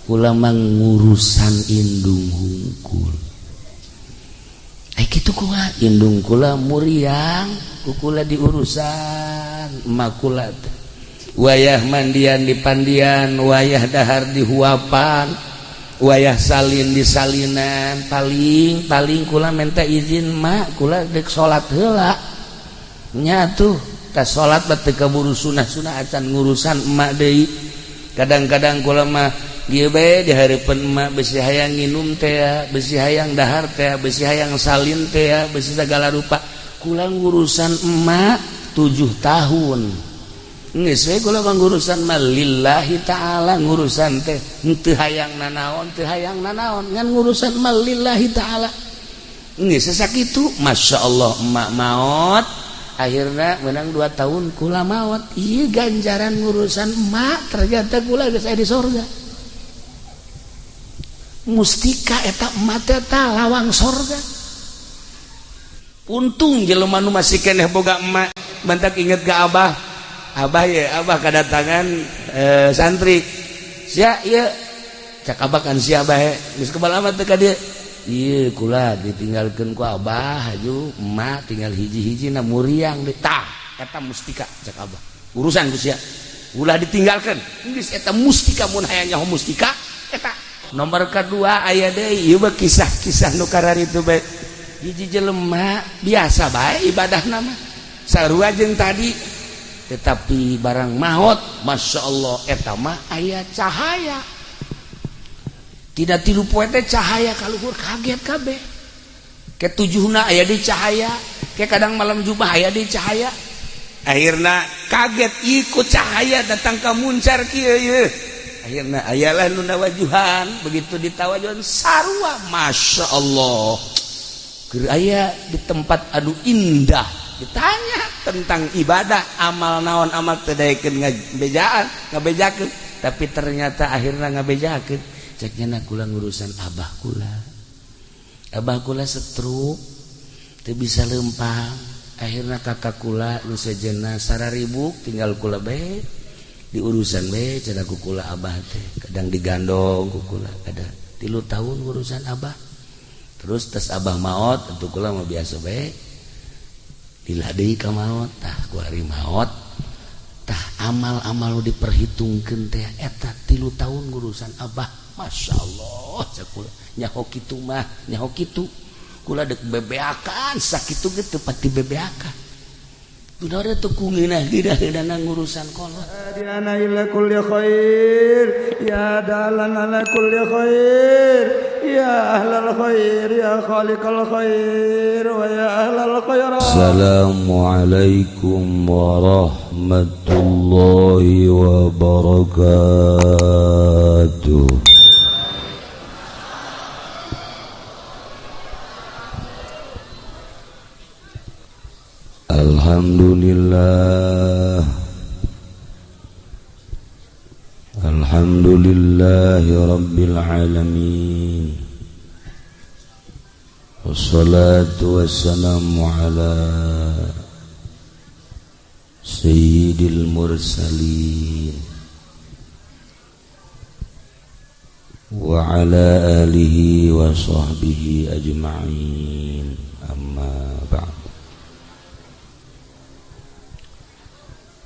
Kula mah ngurusan indung hungkul. Ai kitu kumaha? Indung kula muriang, ku kula diurusan emak kula teh. Wayah mandian di pandian, wayah dahar di huapan, wayah salin di salinan, paling paling kula minta izin mak kula dek salat heula. Nya tuh ka salat mah teu kaburu sunah-sunah acan ngurusan emak deui. Kadang-kadang kula mah ieu bae di hareupeun emak besi hayang nginum teh, besi hayang dahar teh, besi hayang salin teh, besi segala rupa. Kula ngurusan emak 7 tahun. Geus we kula mah ngurusan mah lillahi ta'ala, ngurusan teh henteu hayang nanaon, teu hayang nanaon, ngan ngurusan mah lillahi ta'ala. Geus sakitu, masyaallah emak maot, akhirna menang 2 tahun kula maot. Ieu ganjaran ngurusan emak ternyata kula geus aya di sorga. Mustika eta emak teh lawang sorga. Untung jelema nu masih keneh boga emak, bantak inget ka abah. Abah ya, abah kedatangan santri. Sia ieu cak abah kan sia bae. Geus kebal amat teh ka dieu. Ieu kula ditinggalkeun ku abah haju emak tinggal hiji-hiji na muriang deui. Tah, eta mustika cak abah. Urusan ku sia. Ulah ditinggalkeun. Geus eta mustika mun hayang nyaho mustika eta. Nomor kedua aya deui ieu mah kisah-kisah nu kararitu bae. Hiji jelema biasa bae ibadahna mah. Sarua jeung tadi. Tetapi barang maot, masya Allah, eta mah aya cahaya. Tidak tilu poe teh cahaya kaluhur kaget kabeh. Ketujuhna aya di cahaya, ke kadang malam Jumat aya di cahaya. Akhirna kaget ikut cahaya datang ka muncar kieu ieu. Akhirna ayalah nu nawajuhan, begitu ditawajuhan sarua, masya Allah. Keur aya di tempat anu indah. Ditanya tentang ibadah, amal naon amal teu daekeun ngabejaan, ngabejakeun, tapi ternyata akhirna ngabejakeun. Cek nya kula ngurusan abah kula. Abah kula stroke, teu bisa lempang. Akhirna kakak kula nu sejenna sararibuk tinggal kula bae diurusan bae cenah ku kula abah teh. Kadang digandong ku kula, ada 3 tahun ngurusan abah. Terus tes abah maot, tentu kula mah biasa bae. Lila deui ka maot, tah ku ari maot, tah amal-amal nu diperhitungkeun teh eta 3 tahun ngurusan abah. Masya Allah, cek kula nyaho kitu mah, nyaho kitu. Kula deuk bebeakan sakitu ge teu pati bebeakan. Kunaon teu ku ngeunah-ngeunah ngurusan kolot. Adina ila kulli khair, ya dalan ala kulli khair, ya ahlal khair, ya khaliqal khair, wa ya ahlal khairat. Assalamualaikum warahmatullahi wabarakatuh. Alhamdulillah, alhamdulillahi rabbil alamin, wassalatu wassalamu ala sayyidil mursalin wa ala alihi wa sahbihi ajma'in, amma ba'd.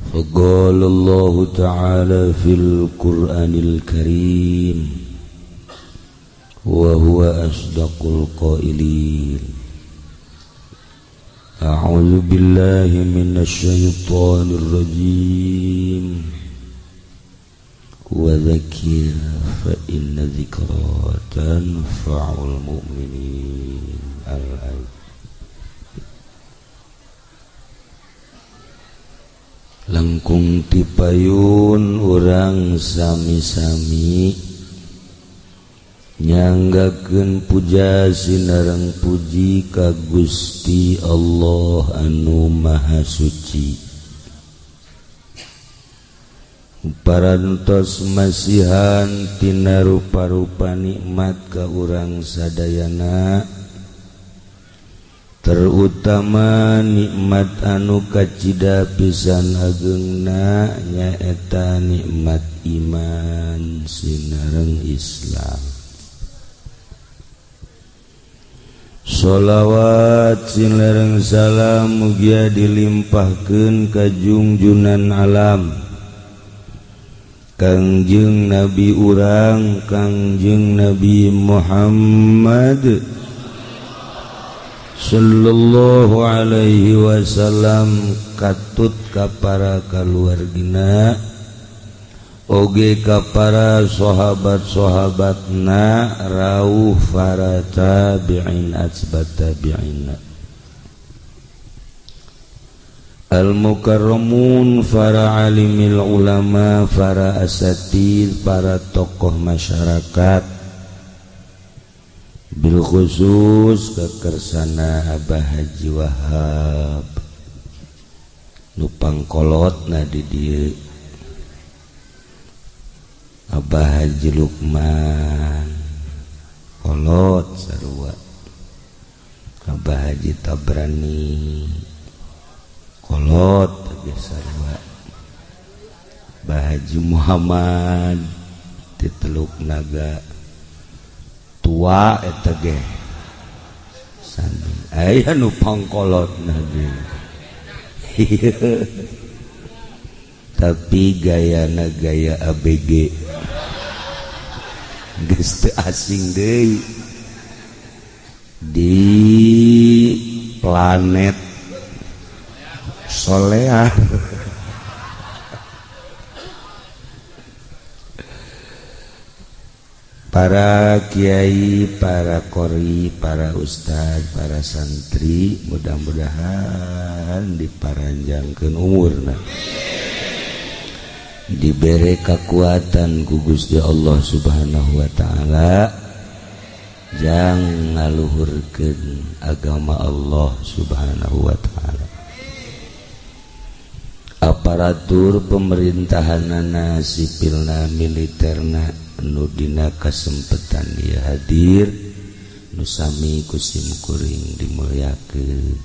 فقال الله تعالى في القرآن الكريم وهو أصدق القائلين أعوذ بالله من الشيطان الرجيم وذكر فإن ذكرى تنفع المؤمنين. الآية. Langkung tipayun urang sami-sami nyanggakeun puja sinareng puji ka Gusti Allah anu Maha Suci. Parantos masihan tina rupa-rupa nikmat ka urang sadayana, Terutama nikmat anu kacida pisan ageungna nyaeta nikmat iman sinareng Islam. Sholawat sinareng salam mugia dilimpahkeun ka junjunan alam Kangjeng Nabi urang Kangjeng Nabi Muhammad sallallahu alaihi wasallam katut ka para kaluargina oge ka para sahabat-sahabatna rauh para tabi'in atsbat tabi'in al mukarramun para alimil ulama para asatid para tokoh masyarakat bil khusus kekersana Abah Haji Wahab nu pangkolotna di dieu Abah Haji Lukman kolot sarua Abah Haji Tabrani kolot ge sarua Abah Haji Muhammad ti Teluk Naga tua eta ge sami aya nu pangkolotna ge tapi gayana gaya ABG geus teu asing deui di planet Solear. Para kiai, para qori, para ustad, para santri mudah-mudahan diparanjangkeun umurna, dibere kekuatan ku Gusti Allah Subhanahu wa taala jang ngaluhurkeun agama Allah Subhanahu wa taala. Aparatur pemerintahanana sipilna militerna nu dina kasempetan ieu hadir nu sami ku simkuring dimulyakeun.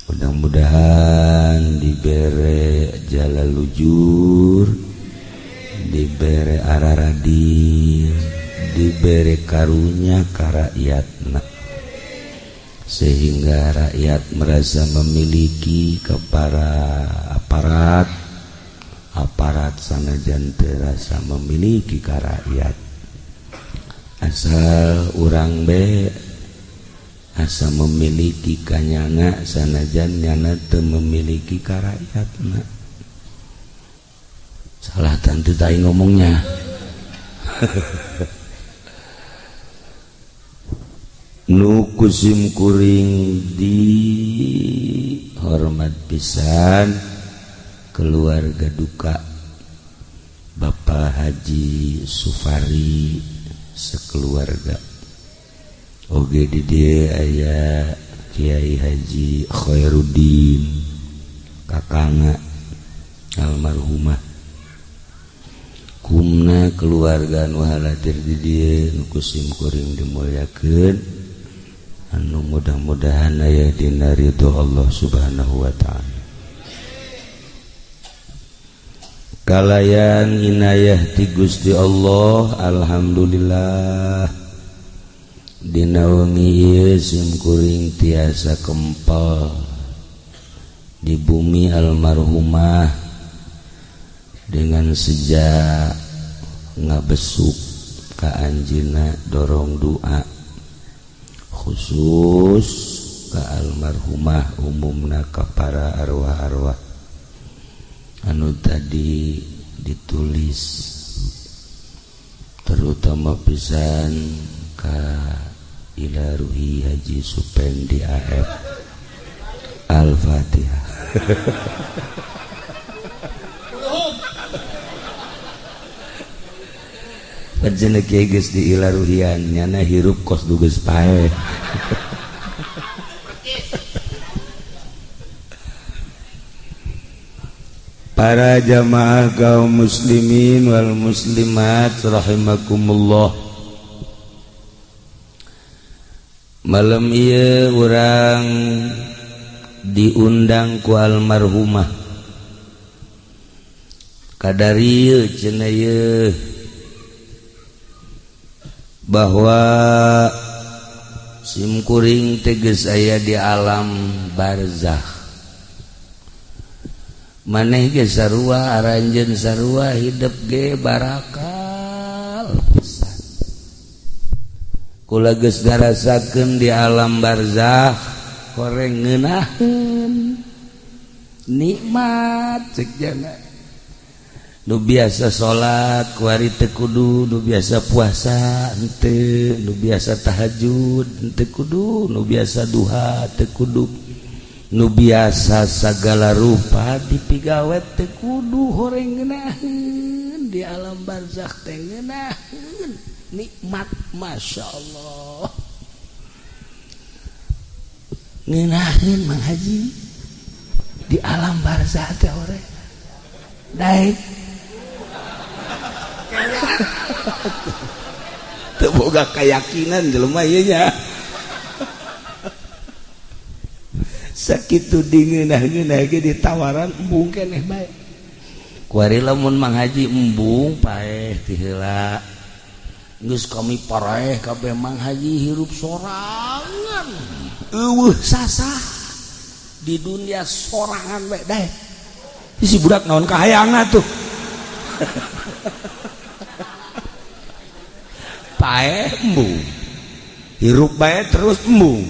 Mudah-mudahan dibere jala lujur, dibere araradil, dibere karunya ka rakyatna sehingga rakyat merasa memiliki kepada aparat, aparat sanajan terasa memiliki ka rakyat. Asal urang be asa memiliki kanyana sanajan nyana teu memiliki ka rakyatna. Salah tentu tai ngomongnya. Nu kusim kuring di hormat pisan keluarga duka Bapak Haji Sufari sekeluarga oge di dieu aya Kiai Haji Khairuddin kakangna almarhumah kumna keluarga nu haladir di dieu nu kusim kuring dimulyakeun anu mudah-mudahan aya dina ridho Allah Subhanahu wa taala. Kalayan inayah ti Gusti Allah alhamdulillah dina wengi ieu simkuring tiasa kempel di bumi almarhumah dengan sejak ngabesuk ka anjeunna dorong doa khusus ka almarhumah umumna ka para arwah-arwah anu tadi ditulis terutama pisan ka ila ruhi Haji Supendi AF. Al-Fatihah. Pajeneh kieu geus di ila ruhian nyana hirup kos du geus paeh. Para jamaah kaum muslimin wal muslimat rahimakumullah. Malam ieu urang diundang ku almarhumah kadarieu cenah ieu bahwa simkuring teges aya di alam barzakh. Maneh ge sarua, aranjeun sarua, hidup ge barakal pisan. Kula geus ngarasakeun di alam barzakh koreng ngeunaheun nikmat cek jana. Nu biasa salat kuari teu kudu, nu biasa puasa henteu, nu biasa tahajud henteu kudu, nu biasa duha teu kudu, nu biasa sagala rupa dipigawe teu kudu, horeng ngeunaheun di alam barzakh teh ngeunaheun nikmat, masya Allah ngeunaheun Mang Haji di alam barzakh teh horeng daek teu boga keyakinan jelema ieu nya. Sakitu dingeunah-ngeunah ge ditawaran embung keneh bae. Kuari lamun Mang Haji embung paeh ti heula. Geus kami paraeh kabeh Mang Haji hirup sorangan. Eueuh sasah di dunia sorangan bae daek. Si budak naon kahayangna tuh. Paeh embung. Hirup bae terus embung.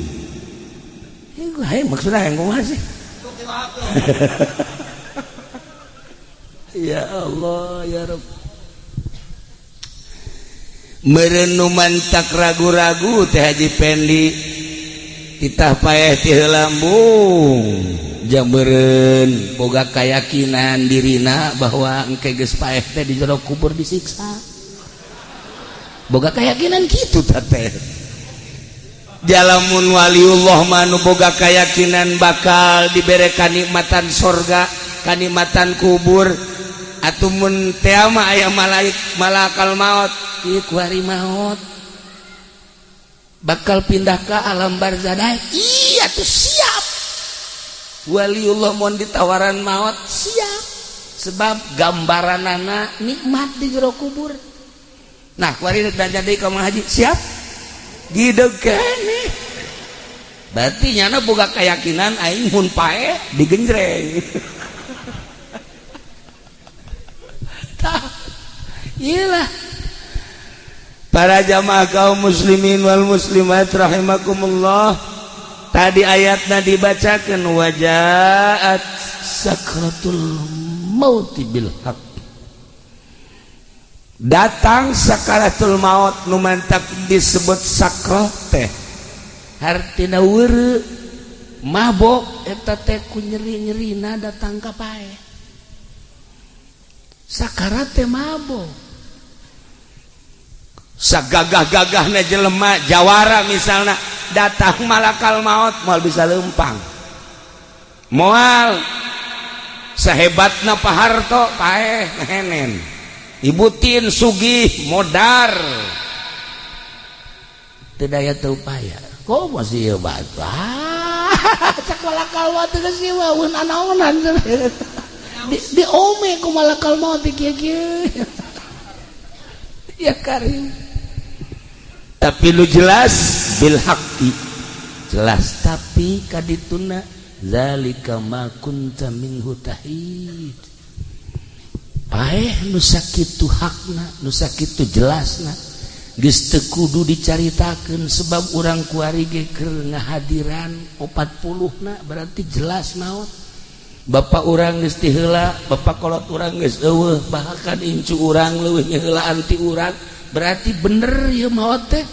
Hai, maksudnya yang kumaha sih? Ya Allah, ya Rabb. Merenuman tak ragu-ragu teh Haji Pendi titah paeh ti heula embung. Jang meureun boga kayakinan dirina bahwa engke geus paeh teh di jero kubur disiksa. Boga keyakinan kitu teh teh. Jalamun waliullah manu boga keyakinan bakal dibere kanikmatan sorga, kanikmatan kubur. Atumun teh mah aya malaik malakal maut, ieu kuari maut bakal pindah ke alam barzah. Iya tuh siap. Waliullah mun ditawaran maut siap, sebab gambaranana nikmat di jero kubur. Nah kuari belanja deui ka Mang Haji siap. Gideg keneh. Berarti nyana boga keyakinan aing mun pae digenjreng. Tah, iyalah. Para jamaah kaum muslimin wal muslimat rahimakumullah. Tadi ayatna dibacakeun wajaat sakratul mauti bil haq. Datang sakaratul maut nu mantak disebut sakroh teh hartina weureu mabok eta teh ku nyeri-nyerina datang ka paeh. Sakarat teh mabok. Sagagah-gagahna jelema jawara misalna datang malakal maut moal bisa leumpang. Moal sahebatna Pak Harto paeh ngehenen. Ibu Tin sugih modar teu daya teu upaya. Kok masih ieu batu? Cak malakal maut geus ieu mah eun anaonan. Di ome ku malakal maut kieu-kieu. Ya karim. Tapi lu jelas bil haqqi. Jelas tapi kadituna zalika ma kunta minhu tahid. Paeh nu sakitu hakna, nu sakitu jelasna, geus teu kudu dicaritakeun sebab urang kuari ge keur ngahadiran 40 na berarti jelas maot. Bapak urang geus ti heula, bapak kolot urang geus eueuh, bahkan incu urang leuwih nyeuheulaan ti urang, berarti bener ieu maot teh.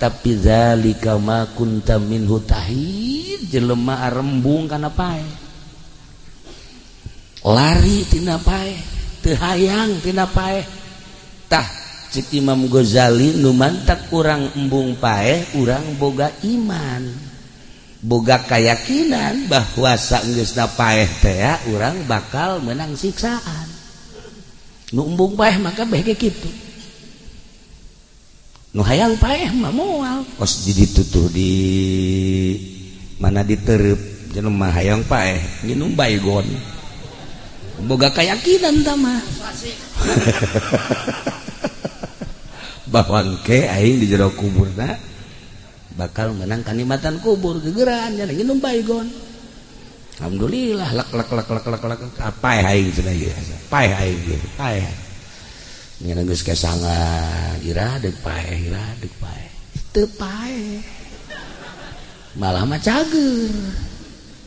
Tapi zalika ma kunta minhu tahid, jelema arembung kana paeh. Lari tina paeh, teu hayang tina paeh. Tah cek Imam Ghazali nu mantak urang embung paeh, urang boga iman, boga keyakinan bahwa saenggeusna paeh teh urang bakal menang siksaan. Nu embung paeh maka beh ge kitu. Nu hayang paeh mah moal kos di ditu tuh di mana ditereup jelema hayang paeh nginum baygon. Boga keyakinan tah mah. Bahwa engke aing di jero kuburna bakal menang kanikmatan kubur gegeran nya nginum baygon. Alhamdulillah lek lek lek lek lek lek paeh aing cenah ieu. Paeh aing ieu, paeh. Nya geus kesangan ira deuk paeh, ira deuk paeh. Teu paeh. Malah mah cager.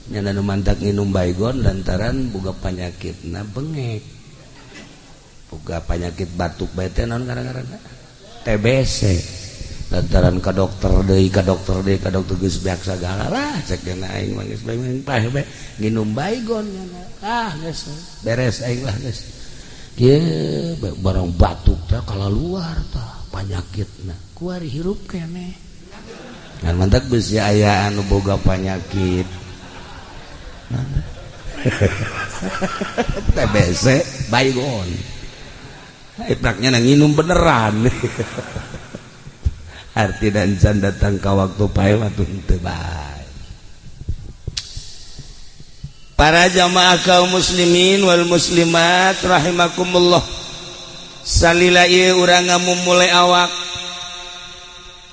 Nya nu mantak nginum baygon lantaran boga panyakitna bengek. Boga panyakit batuk bae teh naon ngaran-ngaranna? TBC. Lantaran ka dokter deui, ka dokter deui, ka dokter geus beak sagala lah cek dena aing mah geus bae paeh bae nginum baygon ah geus beres aing lah geus. Kieu barang batuk teh kalaluar tah panyakitna kuari hirup keneh. Ngan mantak beusi aya anu boga panyakit TBC baygon. Ipraknya nginum beneran. Arti dan can datang ka waktu pae waktu henteu bae. Para jamaah kaum muslimin wal muslimat rahimakumullah. Salila ieu urang ngamumule awak.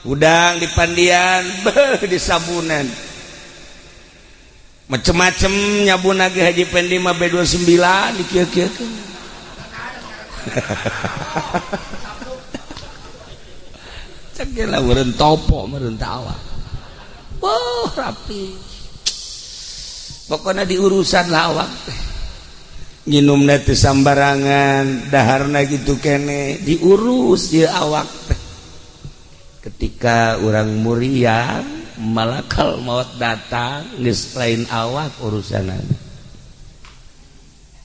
Udang di pandian, beuh di sabunan. Macem-macem nyabuna ge Haji Pendi mah B29 di kieu-kieu. Cek lah meureun topo meureun teh awak. Wah, rapi. Pokona diurusan lah awak teh. Nginumna teh sambarangan, daharna kitu kene, diurus ieu awak teh. Ketika urang muriang, malakal maut datang, geus lain awak urusanana.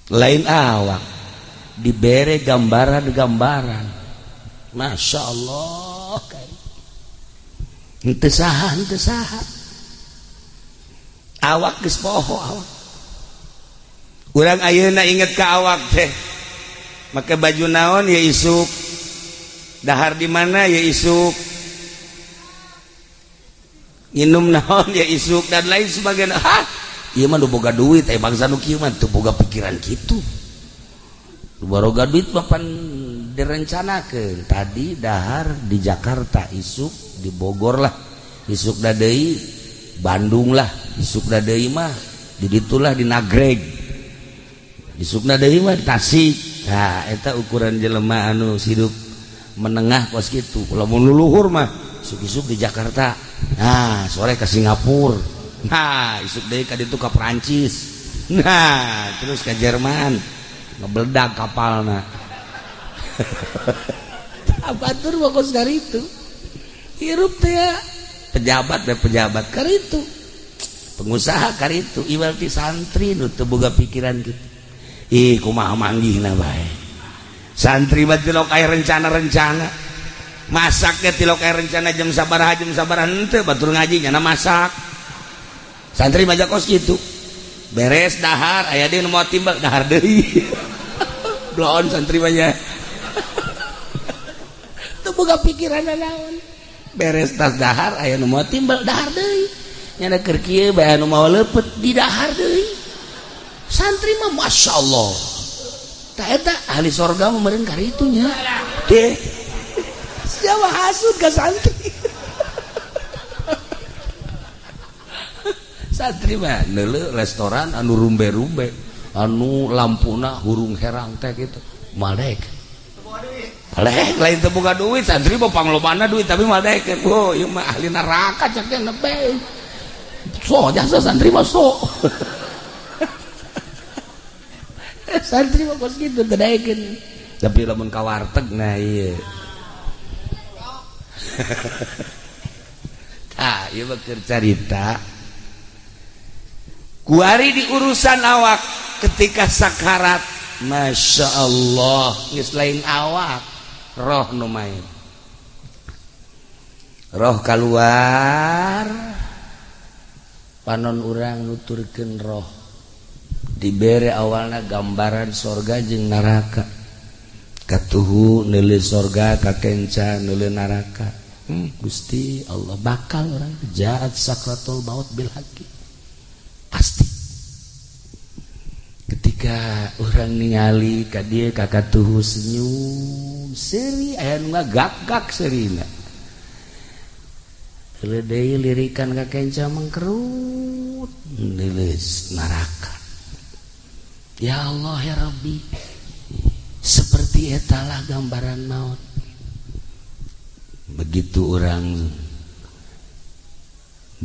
Lain awak dibere gambaran-gambaran. Masya Allah. Henteu saha, henteu saha. Awak geus poho awak. Urang ayeuna inget ka awak teh. Make baju naon ya isuk. Dahar di mana ya isuk. Nginum naon ya isuk dan lain sebagainya. Hah, ieu mah nu boga duit eh bangsa nu kieu mah teu boga pikiran kitu. Nu boga duit mah pan direncanakeun. Tadi dahar di Jakarta, isuk di Bogor lah, isuk da deui Bandung lah, isuk da deui mah di ditulah di Nagreg, isuk da deui mah di Tasik. Nah, eta ukuran jelema anu hidup menengah kos kitu. Lamun luluhur mah isuk-isuk di Jakarta, nah sore ke Singapura, nah isuk deui ka ditu ka Perancis, nah terus ke Jerman, ngebeledag kapalna. Abatur mah kos dari itu. Hirup teh pejabat teh pejabat kar itu, pengusaha kar itu, iwal ti santri nu teu boga pikiran kitu. Ih kumaha manggihna bae. Santri mah tilok aya rencana-rencana. Masaknya tilok aya rencana jam sabaraha henteu batur ngaji nyana masak. Santri mah kos kitu. Beres dahar aya deui nu moal timbal dahar deui. Bloon santri mah nya. Teu boga pikiran naon. Beres tas dahar aya nu moal timbal dahar deui. Nyana keur kieu bae anu mawa leupeut di dahar deui. Santri mah masyaallah. Tah eta ahli sorga mah meureun karitu nya. Deh. Siapa hasud ka santri. Santri mah neuleuh restoran anu rumbe-rumbe, anu lampuna hurung herang teh kitu. Malek. Malek lain teu boga duit, santri mah panglobana duit tapi malek. Oh, ieu mah ahli neraka cek teh nebe. So jasa santri mah so. Santri mah kos kitu teu daekeun. Tapi lamun ka warteg nah ieu. Tah, ieu mah keur carita. Kuari di urusan awak ketika sakarat, Masya Allah, geus lain awak, roh nu main. Roh keluar, panon urang nuturkeun roh. Dibere awalna gambaran sorga jeung neraka. Katuhu neuleuh sorga, ka kenca neuleuh neraka. Gusti Allah, bakal urang jaat sakratul maut bil haqqi pasti. Ketika urang ningali ka dieu, ka katuhu, senyum seuri, aya nu ngagak-gak seurina. Deui lirikan ka kenca, mengkerut, neuleuh neraka. Ya Allah, ya Rabbi, seperti etalah gambaran maut. Begitu urang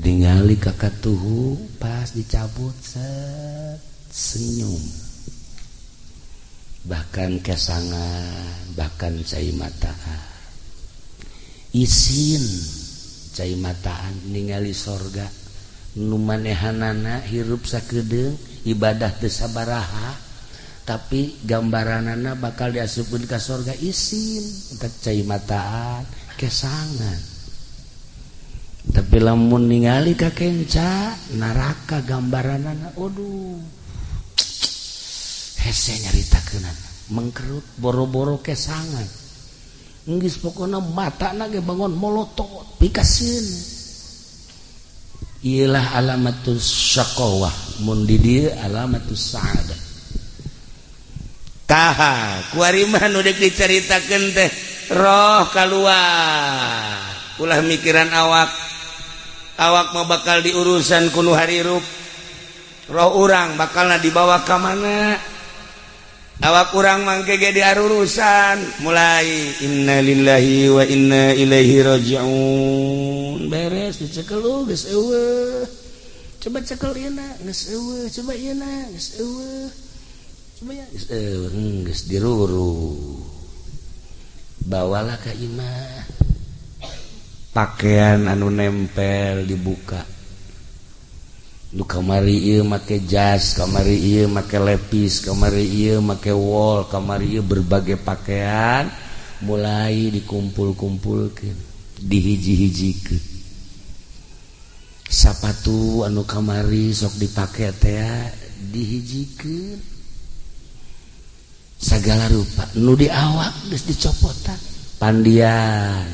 ningali ka katuhu, pas dicabut, set, senyum, bahkan kesangan, bahkan cai mataan, isin cai mataan ningali sorga nu manehanana hirup sakedeung, ibadah teu sabaraha, tapi gambaranana bakal diasupkeun ka sorga, isin entak cai mataan, kesangan. Tapi lamun ningali ka kenca neraka, gambaranana, aduh, hese nyaritakeunana, mengkerut, boro-boro kesangan, geus pokona matana ge bangun molotot pikaseun. Iyalah alamatus syaqawah, mun di dieu alamatus sa'adah. Tah, kuari mah nu deuk dicaritakeun teh roh keluar. Ulah mikiran awak, awak mah bakal diurusan ku nu harirup. Roh urang bakalna dibawa ka mana? Awak urang mangke ge diarurusan. Mulai innalillahi wa inna ilaihi rajiun, beres dicekel, oh, geus eueuh, coba cekel ieu na, geus eueuh, coba ieu na, geus eueuh, coba ya, geus eueuh. Geus diruru, bawalah ka imah. Pakaian anu nempel dibuka. Nu kamari ieu make jas, kamari ieu make lepis, kamari ieu make wol, kamari ieu berbagai pakaian mulai dikumpul-kumpulkeun, dihiji-hijikeun. Sapatu anu kamari sok dipake teh dihijikeun, segala rupa nu di awak geus dicopotan, pandian.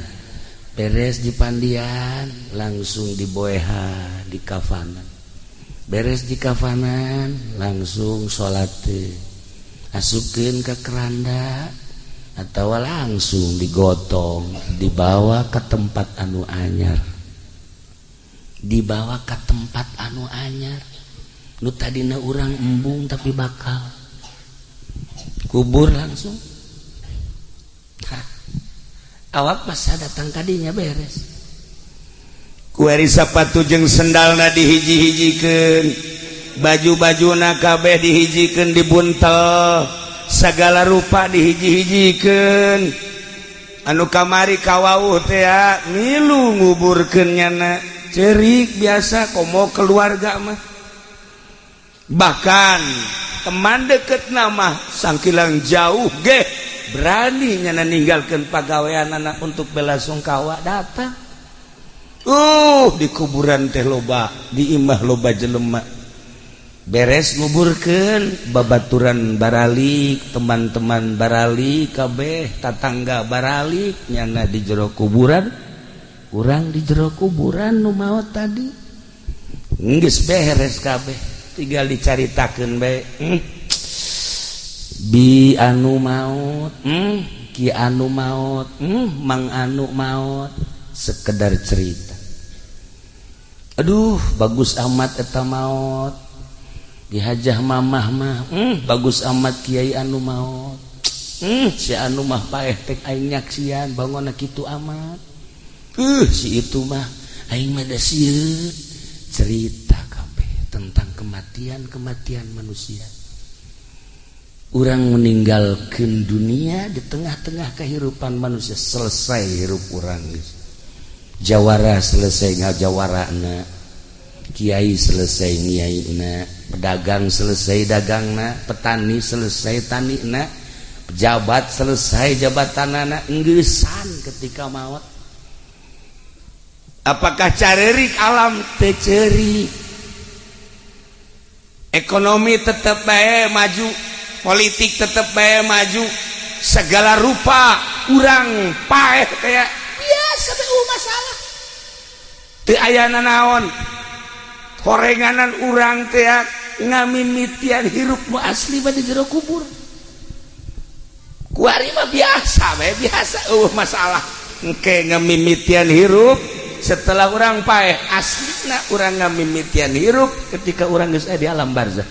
Beres di pandian, langsung diboehan, di kafanan. Beres di kafanan, langsung salat, asupkeun ke keranda atau langsung digotong, dibawa ke tempat anu anyar, dibawa ke tempat anu anyar, nu tadina urang embung, tapi bakal kubur langsung. Hah. Awak masa datang kadinya beres. Kuari sapatu jeung sendalna dihiji-hijikeun, baju-bajuna kabeh dihijikeun, dibuntel, segala rupa dihiji-hijikeun. Anu kamari kawauh teh milu nguburkeun nyana, cerik biasa komo keluarga mah, bahkan teman deket nama sangkilang jauh ge berani nyana ninggalkan pagawean anak untuk bela sungkawa datang. Di kuburan teh loba, di imah loba jelema. Beres nguburkeun, babaturan baralik, teman-teman baralik kabeh, tatangga baralik, nyana di jero kuburan, urang di jero kuburan nu maot tadi. Geus beres kabeh, tinggal dicaritakeun bae. Bi anu maut, ki anu maut, mang anu maut, sekedar cerita. Aduh, bagus amat eta maut, dihajah mamah mah. Bagus amat kiai anu maut. Si anu mah paeh tek aing nyaksian bangun kitu amat. Si itu mah aing mah da sieun. Cerita kabeh tentang kematian-kematian manusia. Urang meninggalkan dunia di tengah-tengah kehidupan manusia, selesai hirup urang. Jawara selesai ngajawarana, kiai selesai ngiaina, pedagang selesai dagangna, petani selesai tanina, pejabat selesai jabatanana, enggesan ketika maut. Apakah carerik alam? Teu ceurik. Ekonomi tetep bae maju, politik tetep bae maju. segala rupa urang paeh teh biasa bae masalah teu aya nanaon horenganan urang teh ngamimitian hirup nu asli mah di jero kubur. Kuari mah biasa bae, biasa eueuh masalah. Engke ngamimitian hirup setelah urang paeh, aslina urang ngamimitian hirup ketika urang geus aya di alam barzah.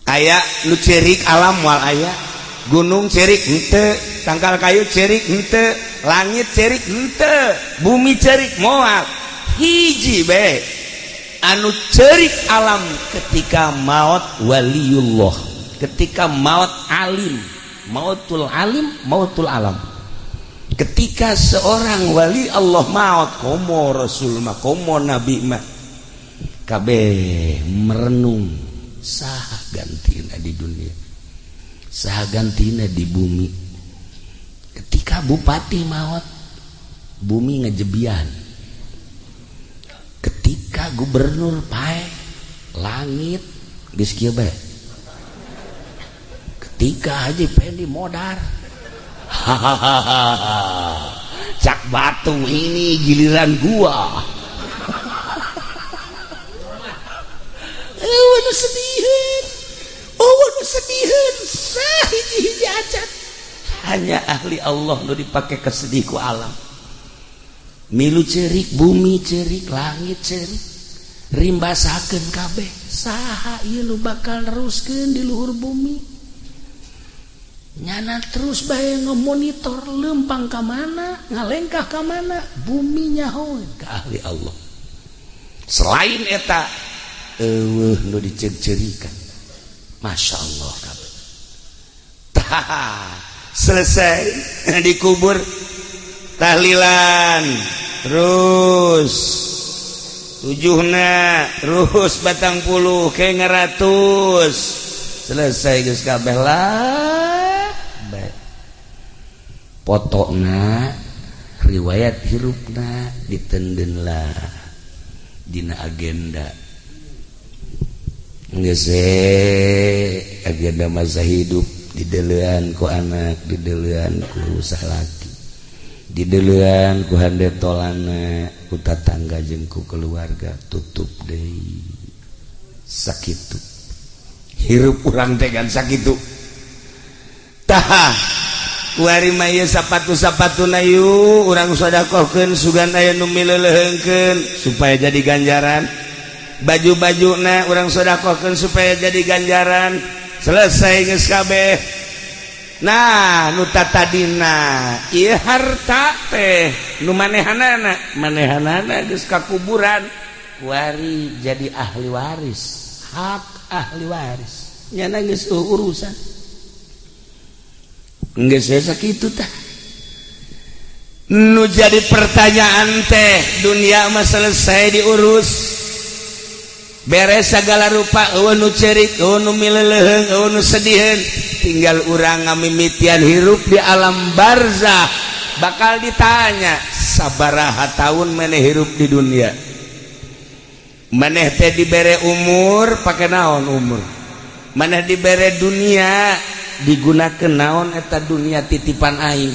Aya nu cerik alam moal aya, gunung cerik henteu, tangkal kayu cerik henteu, langit cerik henteu, bumi cerik moal. Hiji bae anu cerik alam ketika maut waliullah, ketika maut alim, mautul alim, mautul alam. Ketika seorang wali Allah maut, komo rasul mah, komo nabi mah, kabeh merenung saha gantina di dunia, saha gantina di bumi. Ketika bupati maut, bumi ngejebian. Ketika gubernur paeh, langit geus kieu bae. Ketika Haji Pendi modar, hahaha, cak batu ini giliran gua. Eueuh nu sediheun, eueuh nu sediheun, sahiji-hiji acan. Hanya ahli Allah nu dipake kesedih ku alam. Milu cerik, bumi cerik, langit cerik, rimbasakeun kabeh. Saha ieu nu bakal neruskeun di luhur bumi? Nyana terus bae ngemonitor lempang ka mana, ngalengkah ka mana, bumi nyahoeun ka ahli Allah. Selain eta eueuh nu diceuk-ceurikan. Masya Allah kabeh. Tah, selesai dikubur, tahlilan terus tujuhna, terus batang puluh ke ngeratus, selesai geus kabeh lah. Potokna riwayat hirupna ditenden lah dina agenda geus agenda masa hidup didelean ku anak, didelean ku salaki, didelean ku hande tolana, ku tatangga jeung ku keluarga, tutup deui sakitu hirup urang teh kan sakitu. Tah kuari mah ieu sapatu-sapatuna yu urang sedekahkeun sugan aya nu mileuleheungkeun supaya jadi ganjaran, baju-bajuna urang sedekahkeun supaya jadi ganjaran, selesai geus kabeh. Nah nu tatadina ieu harta teh nu manehanana, manehanana geus ka kuburan, kuari jadi ahli waris, hak ahli waris nyana geus urusan geus sakitu tah. Nu jadi pertanyaan teh dunia mah selesai diurus, beres segala rupa, eueuh nu cerik, eueuh nu mileleuheung, eueuh nu sediheun, tinggal urang ngamimitian hirup di alam barzah bakal ditanya sabaraha tahun maneh hirup di dunia, maneh teh dibere umur pake naon umur, maneh dibere dunia digunakan naon eta dunia titipan aing,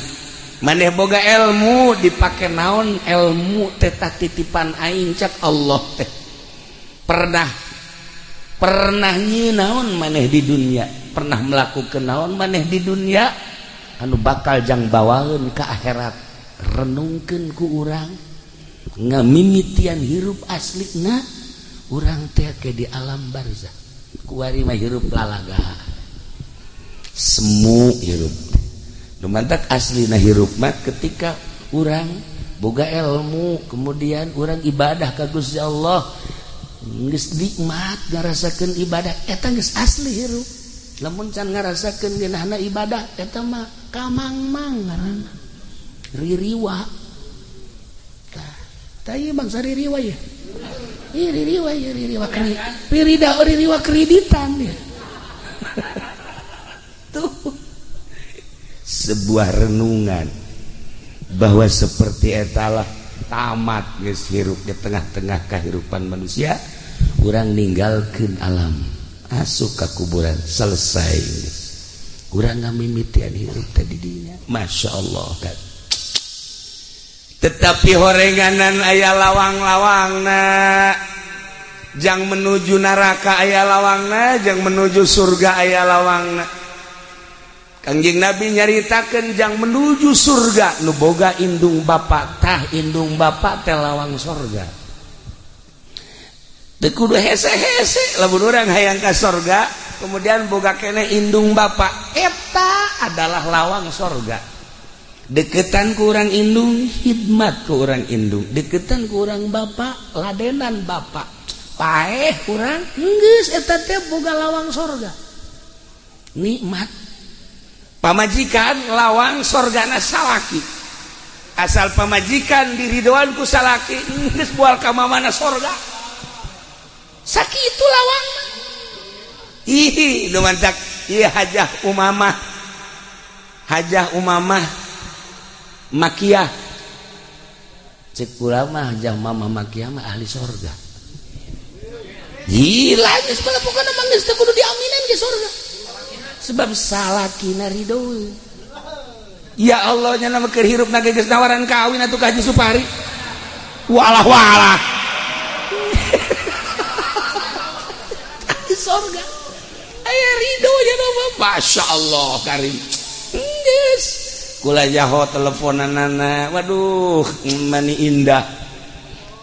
maneh boga ilmu dipake naon ilmu teta titipan aing. Cak Allah teh pernah pernah naon maneh di dunia, pernah melakukan naon maneh di dunia anu bakal jang bawaeun ka akhirat. Renungkeun ku urang ngamimitian hirup aslina urang teh ke di alam barzah, kuari mah hirup lalaga semu hirup. Nu mantak aslina hirup mah ketika urang boga ilmu, kemudian urang ibadah ka Gusti Allah, geus nikmat ngarasakeun ibadah eta geus asli hirup. Lamun can ngarasakeun geunahna ibadah eta mah kamangmang ngaranna, ririwa. Tah tah ieu bangsa ririwa ye. Ih ririwa ye, ririwa ririda, ririwa kreditan ya. Tuh sebuah renungan bahwa seperti etalah tamat geus hirup di tengah-tengah kehidupan manusia, urang ninggalkeun alam, asup ka kuburan, selesai geus. Urang ngamimitian hirup teh di dinya. Masya Allah kan. Tetapi horenganan aya lawang-lawangna. Jang menuju neraka aya lawangna, jang menuju surga aya lawangna. Kangjeng Nabi nyaritakeun jang menuju surga nu boga indung bapak tah indung bapak teh lawang surga. Teu kudu hese-hese lamun urang hayang ka surga kemudian boga keneh indung bapak eta adalah lawang surga. Deketan ku urang indung khidmat ku urang indung, deketan ku urang bapak ladenan bapak. Paeh urang geus eta teh boga lawang sorga. Nikmat. Pamajikan lawang sorgana salaki. Asal pamajikan diridoan ku salaki geus bual ka mamana sorga. Sakitu lawang. Ih, nu mantak ieu Hajah Umamah. Hajah Umamah Makiyah. Cek kula mah Hajah Umamah Makiyah mah ahli sorga. Gila, geus pokona mah geus teu kudu diaminan ke surga. Sebab salakina ridho. Ya Allah nya nama keur hirupna ge geus nawaran kawin atuh ka Haji Supari. Walah walah. Di surga. Aya ridho nya nama. Masya Allah karim. Geus. Kula jaho teleponanana. Waduh, mani indah.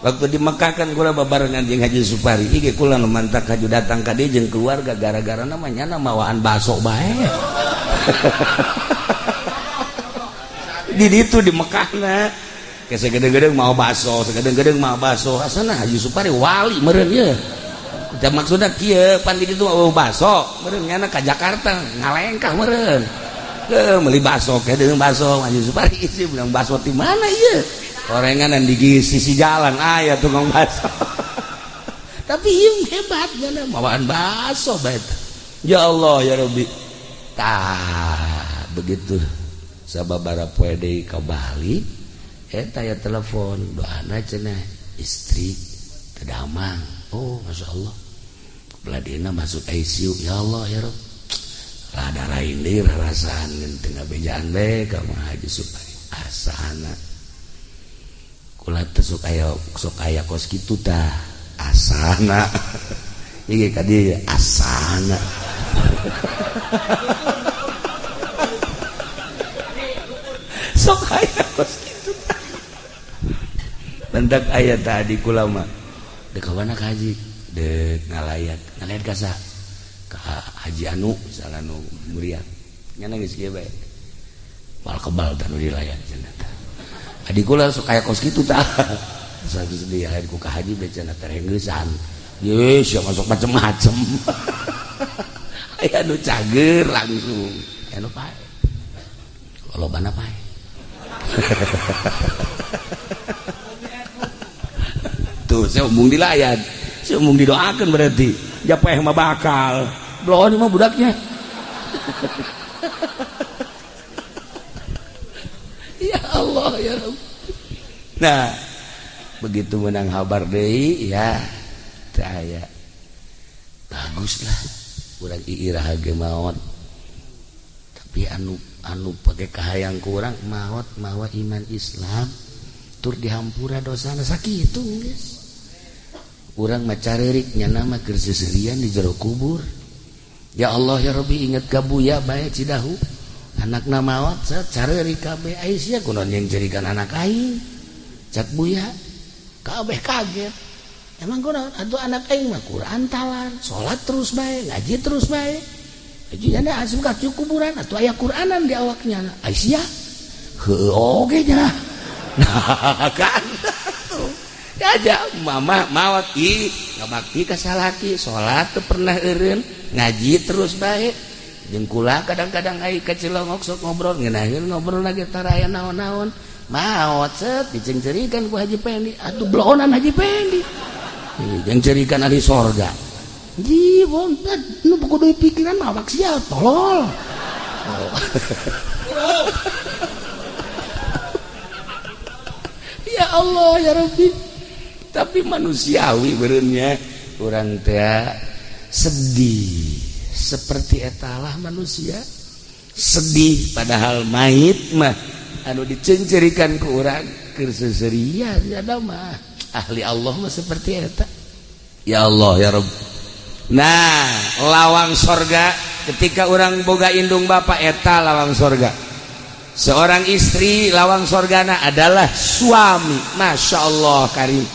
Waktu di Mekah kan kula babarengan jeung Haji Supari. Ieu kula nu mantak haju datang ka dieu jeung keluarga gara-gara namanya mawaan baso bae. Di ditu di Mekahna. Ke sagedeng-gedeng mau baso, sagedeng-gedeng mau baso. Asana Haji Supari wali meureun ieu. Da maksudna kieu pan di ditu mau baso, meureun nyana ka Jakarta ngalengkah meureun. Heuh meuli baso, kedeung baso Haji Supari isi bilang baso di mana ieu? Orenganan di sisi jalan aya tukang bakso. Tapi ieu hebat nyana mawaan bakso bae. Ya Allah ya Rabbi. Tah begitu sababara poe deui ka Bali eta ya telepon doana cenah istri teu damang. Oh Masya Allah. Beladina masuk ICU ya Allah ya Rabb. Rada rain deui rarasaan teu ngabejaan bae ka Haji Supari. Asana kula teh sok aya kos kitu tah asana ieu ka dieu asana. Sok aya kos kitu tah bentak aya tadi kula mah deuk ka mana ka haji deuk ngalayat ngalayat ka saha ka Haji Anu misalna nu muriat nya geus kieu bae moal kebal tah nu dilayat cenah tah. Adik kula sok aya kos kitu tah. Sageus diayain ku ka haji bae cenah terengeusan. Ye, sia masuk macem-macem. Aya nu cager langsung, aya nu pae. Lolobana pae. Tuh, saya umung dilayat. Saya umung didoakeun berarti. Ja paeh mah bakal. Bloon mah budaknya. Ya Allah ya Rabb. Nah, begitu menang kabar deui ya teu aya. Baguslah urang iirah ge maot. Tapi anu pake kahayang ku urang maot mawa iman Islam tur dihampura dosana sakitu geus. Urang mah careurik nya mah keur seserian di jero kubur. Ya Allah ya Rabbi inget ka Buya bae Cidahu. Anakna maot careurik kabeh ai sia kunaon yang jerikan anak aing. Cak Buya kabeh kaget. Emang kunaon atuh anak aing mah Quran talar, salat terus bae, ngaji terus bae. Ngaji nya asup ka kuburan atuh aya Quranan di awaknya. Ai sia heueuh oge nya. Nah kan aja mama maot ih ngabakti ka salaki, salat teu pernah eureun, ngaji terus bae. Jeung kula kadang-kadang ai ka Cilongok sok ngobrol ngeunaheun ngobrol lagi taraya naon-naon. Maot set dicengcerikan ku Haji Pendi, atuh blohonan Haji Pendi. Jeung cerikan ahli sorga. Ji wonten nu kudu pikiran mah awak sial tolol. Oh. Ya Allah ya Rabbi. Tapi manusiawi beureunya urang teh sedih. Seperti etalah manusia. Sedih padahal mayit mah anu dicencerikan ku urang keur seserian ya mah. Ahli Allah mah seperti eta. Ya Allah ya Rabb. Nah, lawang sorga ketika orang boga indung bapak eta lawang sorga. Seorang istri lawang sorgana adalah suami. Masya Allah karim.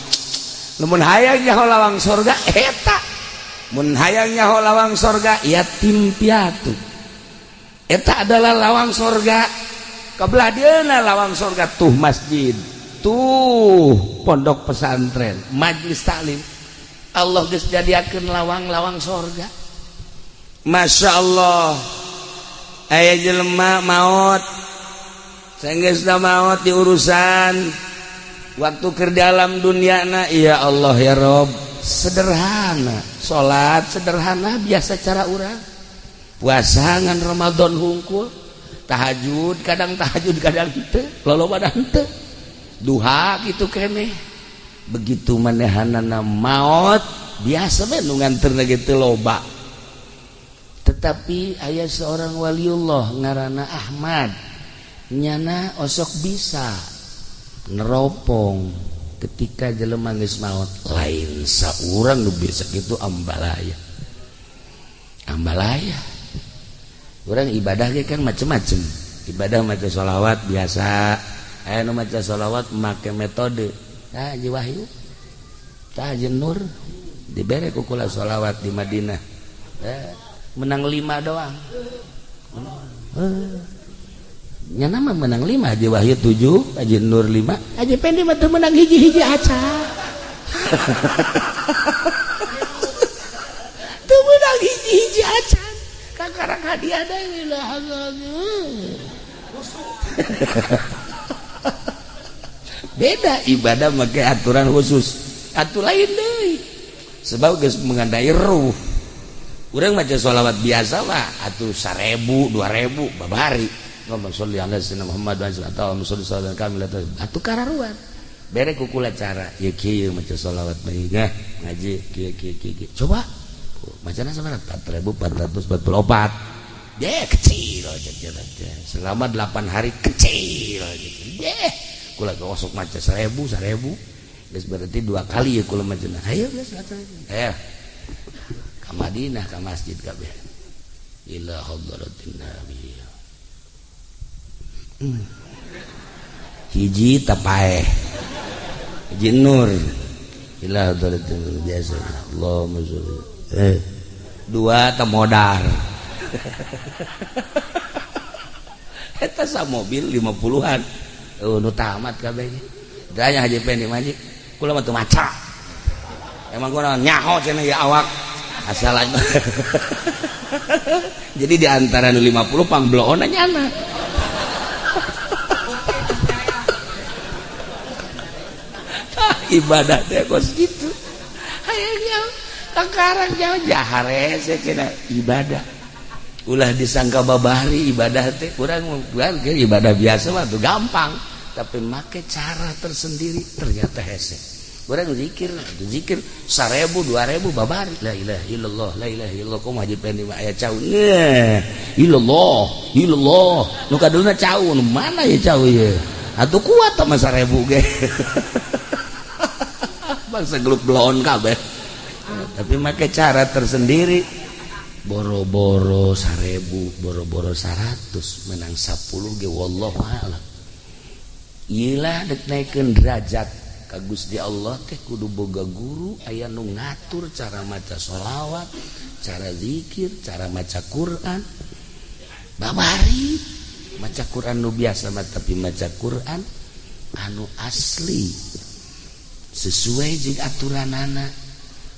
Namun hayang nyaho lawang sorga eta. Mun hayang nyaho lawang sorga yatim piatu. Eta adalah lawang sorga. Kebelah dieuna lawang sorga tuh masjid, tuh pondok pesantren, majlis taklim. Allah geus jadiakeun lawang-lawang sorga. Masya Allah. Aya jelema maot, sanggeusna maot di urusan waktu keur dalam duniana, ya Allah ya Rob, sederhana, salat sederhana biasa cara urang, puasa ngan Ramadan hungkul, tahajud kadang henteu, loloba henteu, duha kitu keneh. Begitu manehanana maot biasa we nu nganterna ge teu loba. Tetapi aya seorang waliullah ngaranna Ahmad, nyana osok bisa neropong ketika jelema geus maot. Lain saurang nu bisa kitu, ambalaya. Ambalaya. Urang ibadah ge kan macem-macem. Ibadah maca sholawat biasa. Aya nu maca sholawat make metode. Tah Haji Wahyu, tah Haji Nur dibere ku kula sholawat di Madinah. Menang 5 doang. Nyana mah menang 5, Haji Wahyu 7, Haji Nur 5, Haji Pendi mah teu menang hiji-hiji aca. Teu menang hiji-hiji aca. Kakarang hadiah deui lah. Beda ibadah make aturan khusus. Atuh lain deui. Sebab geus mengandai ruh. Urang maca sholawat biasa mah atuh 1000, 2000 babari. Allahumma sholli ala sayyidina Muhammad wa ala alihi wa sahbihi. Atuh kararuan. Bere ku kula cara ieu kieu maca sholawat bae ngaji kieu kieu kieu. Coba macana sabaraha? 4444. Deh kecil selama 8 hari kecil. Deh kula gosok maca 1000 1000. Geus berarti 2 kali ya kula macana. Hayo geus ayo. Ka Madinah ka masjid kabeh. Ila hadratin nabi. Hiji tapaeh. Hiji nur. Ila hadratin biasa. Allahumma sholli. 2 temodar. Eta sa mobil 50-an. Nu tamat kabeh. Tanya Haji Pendi mah kula mah teu maca. Emang kula nyaho cenah ya awak. Asal aja. Jadi di antara nu 50 pangbloona nyana. Ibadah teh kos kitu. Hayang jauh, kakarang jauh jaharese cenah ibadah. Ulah disangka babari ibadah teh kurang ibadah biasa mah tuh gampang, tapi make cara tersendiri ternyata hese. Urang zikir, zikir 1000 2000 babari la ilaha illallah la ilaha illallah kumaha Haji Pendi mah aya cau. Nah, illallah illallah nu kadulna cau nu mana ya cau ieu? Atuh kuat mah 1000 ge. Bangsa gelut bloon kabeh. Tapi make cara tersendiri. Boro-boro 1000, boro-boro 100 menang 10 ge wallahu a'lam. Ieu lah dek naikeun derajat ka Gusti Allah teh kudu boga guru aya nu ngatur cara maca sholawat, cara zikir, cara maca Quran. Babari maca Quran nu biasa mah tapi maca Quran anu asli sesuai jeung aturanana.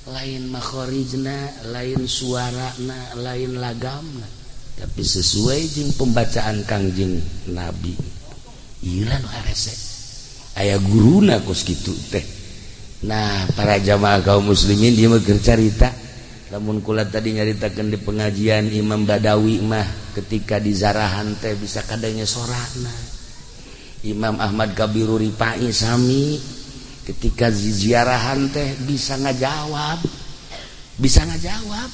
Lain makhorijna, lain suarana, lain lagamna, tapi sesuai jeung pembacaan Kangjeng Nabi. Ieu nu harese. Aya guruna kos kitu teh. Nah, para jamaah kaum muslimin ieu mah keur carita. Lamun kula tadi nyaritakeun di pengajian Imam Badawi mah ketika di zarahan teh bisa kadangnya sorana. Imam Ahmad Kabiru Ripai sami ketika ziarahan teh bisa ngajawab, bisa ngajawab,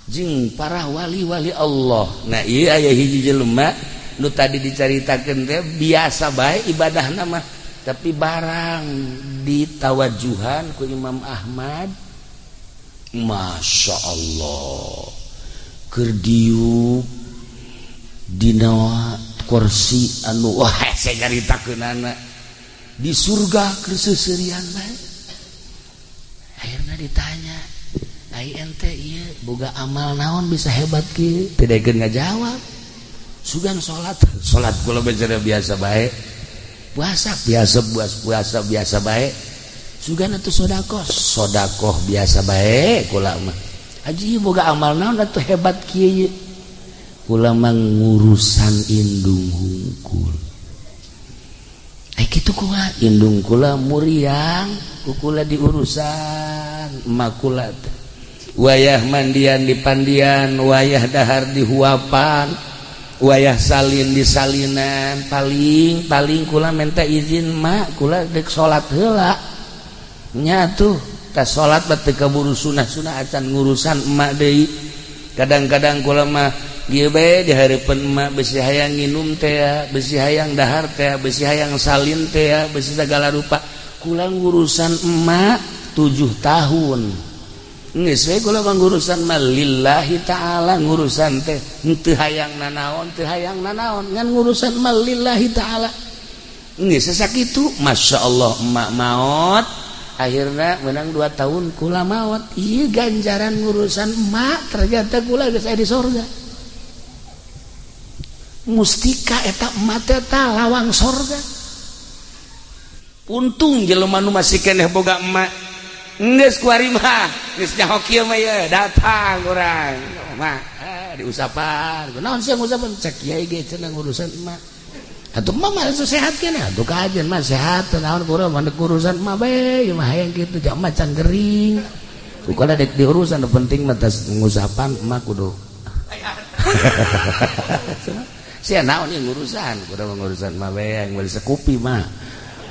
Jeung para wali-wali Allah. Nah, ieu aya hiji jelema nu tadi dicaritakeun teh biasa bae ibadahna mah, tapi barang ditawajuhan ku Imam Ahmad, Masya Allah, keur diuk dina kursi anu wah saya nyaritakeunana di surga keur seuseurian bae. Akhirna ditanya, "Ai ente ieu boga amal naon bisa hebat kieu?" Teu daekeun ngajawab. Sugan salat, salat kula bicara biasa bae. Puasa biasa, puasa biasa bae. Sugan atuh sedekah, sedekah biasa bae kula mah. Haji boga amal naon atuh hebat kieu? Kula mah ngurusan indung hungkul. Ai kitu kumaha? Indung kula muriang, ku kula diurusan emak kula teh. Wayah mandian di pandian, wayah dahar di huapan, wayah salin di salinan, paling paling kula minta izin mak kula dek salat heula. Nya tuh tas salat bat teu kaburu sunah-sunah acan ngurusan emak deui. Kadang-kadang kula mah ieu bae di hareupeun emak besi hayang nginum teh, besi hayang dahar teh, besi hayang salin teh, besi segala rupa. Kula ngurusan emak 7 tahun. Geus we kula mah ngurusan mah lillahi ta'ala, ngurusan teh henteu hayang nanaon, teu hayang nanaon, ngan ngurusan mah lillahi ta'ala. Geus sakitu, Masya Allah emak maot, akhirna menang 2 tahun kula maot. Ieu ganjaran ngurusan emak ternyata kula geus aya di sorga. Mustika eta emak teh lawang sorga. Untung jelema nu masih keneh boga emak. Geus kuari mah, geus nyaho kieu mah ye, datang urang. Mah diusapan. Naon sih ngusapan? Cek kiai ge cenah ngurusan emak. Atuh emak mah sehat keneh, atuh kajen mah sehat, naon kurang mah urusan emak bae, ieu mah hayang kitu, jak mah can gering. Kukala dek diurusan, nu penting mah tas ngusapan emak kudu. Sia naon ieu ngurusan, kudu ngurusan emak bae yang meuli sekupi mah.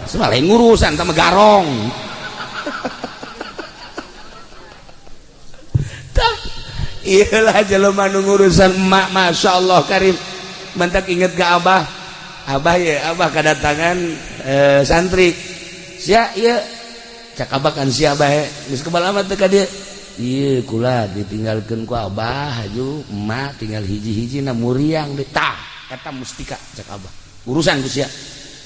Semua lain ngurusan tah garong. Iyalah jelema nu ngurusan emak, Masya Allah karim. Mantak inget ke abah, abah ya abah kedatangan santri. Sia ieu cak abah kan sia bae geus kebal amat teh ka dieu. Ieu kula ditinggalkeun ku abah haju emak tinggal hiji-hiji na muriang deui. Tah eta mustika cak abah. Urusan ku sia.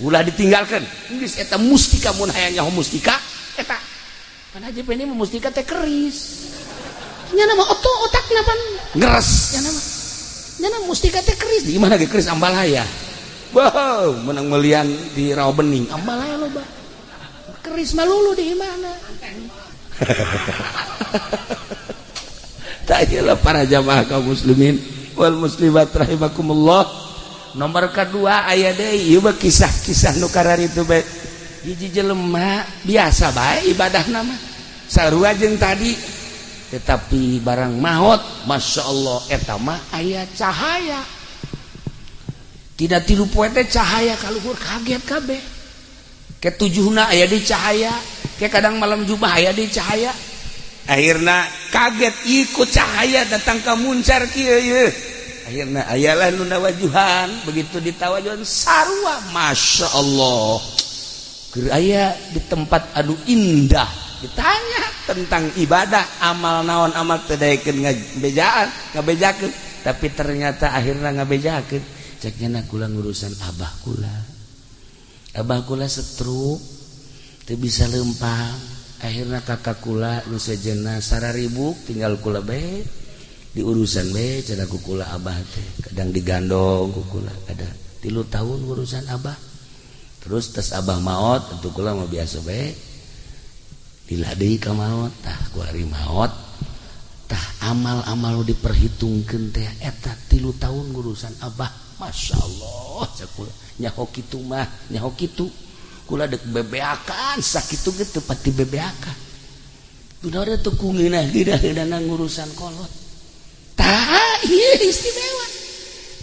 Ulah ditinggalkeun. Geus eta mustika mun hayang nyaho mustika eta. Pan haji peni mah mustika teh keris. Nya nama oto otakna pan ngeres nya nama. Nya nama mustika teh keris. Di mana ge keris ambalaya? Wow, menang melian di Rawa Bening. Ambalaya loba. Keris mah lulu di mana? Tak iyalah para jamaah kaum muslimin wal muslimat rahimakumullah. Nomor kedua aya deui ieu mah kisah-kisah nu kararitu bae. Hiji jelema biasa bae ibadahna mah. Sarua jeung tadi, tetapi barang maot, Masya Allah eta mah aya cahaya. Tidak tilu poe teh cahaya kaluhur kaget kabeh. Ketujuhna aya di cahaya, ke kadang malam Jumat aya di cahaya. Akhirna kaget ikut cahaya datang ka muncar kieu ieu. Akhirna ayalah nu nawajuhan, begitu ditawajuhan sarua Masya Allah. Keur aya di tempat anu indah. Ditanya tentang ibadah, amal naon amal teu daekeun ngabejaan, ngabejakeun, tapi ternyata akhirna ngabejakeun. Cek nya kula ngurusan abah kula. Abah kula setruk, teu bisa lempang. Akhirna kakak kula nu sejenna sararibuk tinggal kula bae diurusan bae cenah ku kula abah teh. Kadang digandong ku kula, ada 3 tahun ngurusan abah. Terus tes abah maot atuh kula mah biasa bae. Lila deui ka maot, tah ku ari maot. Tah amal-amal nu diperhitungkeun teh eta 3 tahun ngurusan abah. Masya Allah cek kula nyaho kitu mah, nyaho kitu. Kula dek bebeakan sakitu ge teu pati bebeakan. Dunaria teu ku ngeunah-ngeunah ngurusan kolot. Tah ieu istimewa.